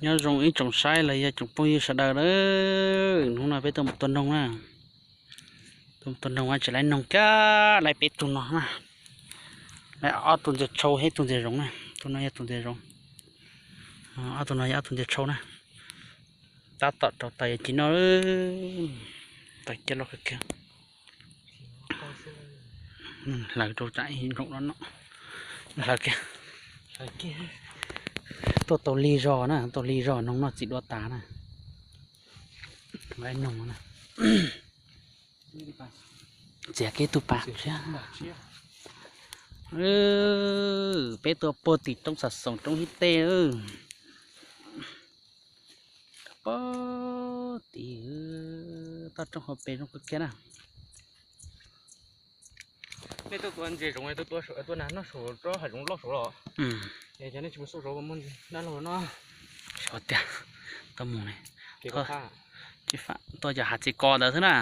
Nyob zoo ib tsoom saib los yog tsoom phooj ywg sawv daws na, hnub no peb tuaj mus tua noog na. Tuaj mus tua noog tsis laib noog kiag, laib peb tug no na. Laib ob tug ntxias tshau thiab tug ntxias zoov na, tus no yog tus ntxias zoov, ob tug no yog ob tug ntxias tshau na. Tab tom rau taws yog ci no, taws ciaj loj kawg kiag. Hlawv rau tsam ib nroom no no, hlawv kiag. Tuaj tau lig zog na, tau lig zog noog noj txiv dua tas na. Laib noog na. Txiav kiag tug pas tshiab. Peb tuaj puag tim roob Xav Xoom roob Hib Tej. Pog tim toj roob hauv pes zoo kawg kiag na. Nej tuaj tua ntses zoov, tuaj tua nag noj saum roob hav zoov loj saud los? Cov nej tsis mus xauj saud muaj dab laug no. Xyov tiag, tuaj mus ne. Tuaj cov hav txiv ko ntawd xwb na.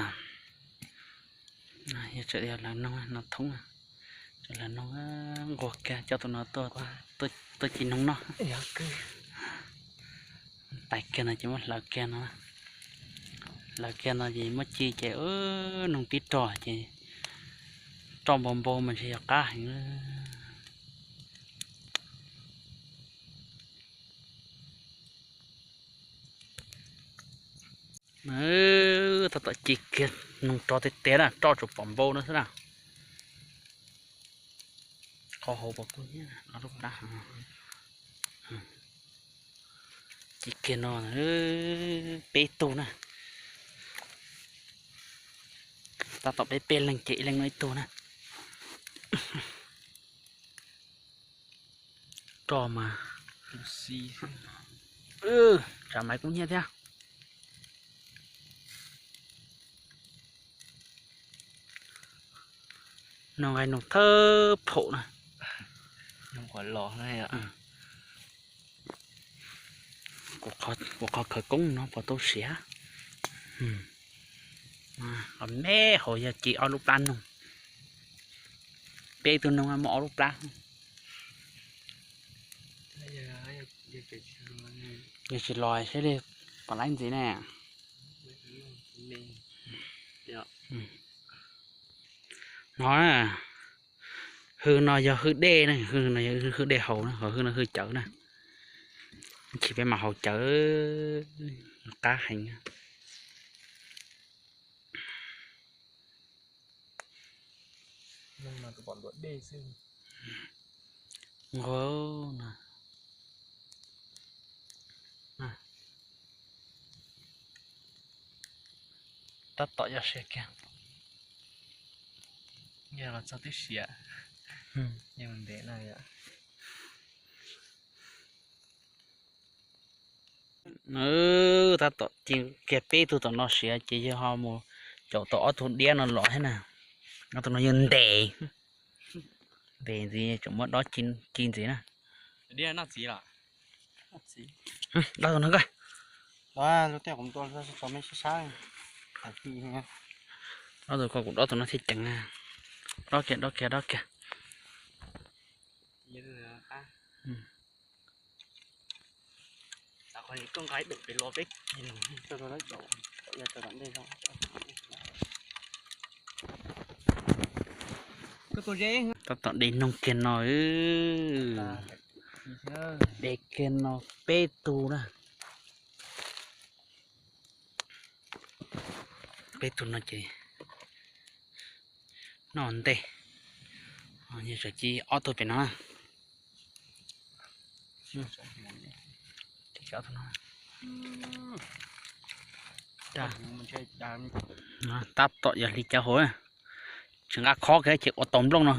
Yog tseem yog lawv noog no thoob, tseem lawv noog nquag kiag coj tus no tuaj ci noog noj. Tais kiag no ces muab hlawv kiag no, hlawv kiag no ces muab ci ces noog pib rog ces roj npau npau mas ntshe yog qab heev. Tab tom ci kiag noog rog tiag tiag na, roj tsuas pom npau no xwb na. Qhov hauv pom kub hnyiab no lub plab. Ci kiag no peb tug na. Tab tom peb peb leeg ces ib leeg no ib tug na. Roj mas, tsam maiv kub hnyiab thiab. Noog nqaij noog thawj phaum na. Kuv qhov khawv koob no puas tau siav. Los me hauv yog ci ob lub plab noog. Peb tug noog muaj ob lub plab. Yog tsis los saib li pom laib ntxiv ne. No, hwj no yog hwj dej na, hwj no yog hwj dej haus na, ho hwj no hwj cawv na. Ib chim peb mam haus cawv, qab heev. Nqua, tab tom yog siav kiag. Yog los txog twb siav. Yog ntev na yom. Tab tom ci kiag peb tug tom no siav ces yog ho mus caum tau ob tug diab no los thiab na. Ob tug no yog ntes, ntes ntxiv tseem muab dob ci ntxiv na. Dob tus no koj. Dob tus ko kuv dob tus no thiaj ceev. Dob kiag, dob kiag, dob kiag. Tab tom de noog kiag no, de kiag no peb tug na. Peb tug no ces noj ntej, tseem ci ob tug pem no. Tab tom yog hli cawv hauv, tsis nqa khob kiag ces ua tau nplooj no.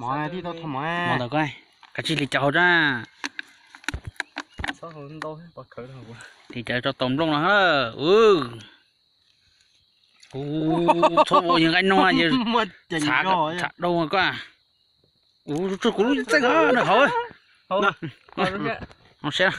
Mov ntawd ko, kav tsij hli cawv hauv na. Hli cawv tso tau nplooj no. Kuv txhob ua yawg nqaij noog, yawg txhav dau koj. Kuv tsuj kuv lub txeej no hauv. Saib.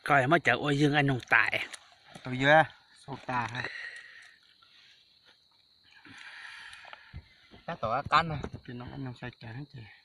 Koj muab cawv ua yawg nqaij noog tas. Tau yuav xau tas. Tab tom qab qab no, ces no qab no sai cawv ces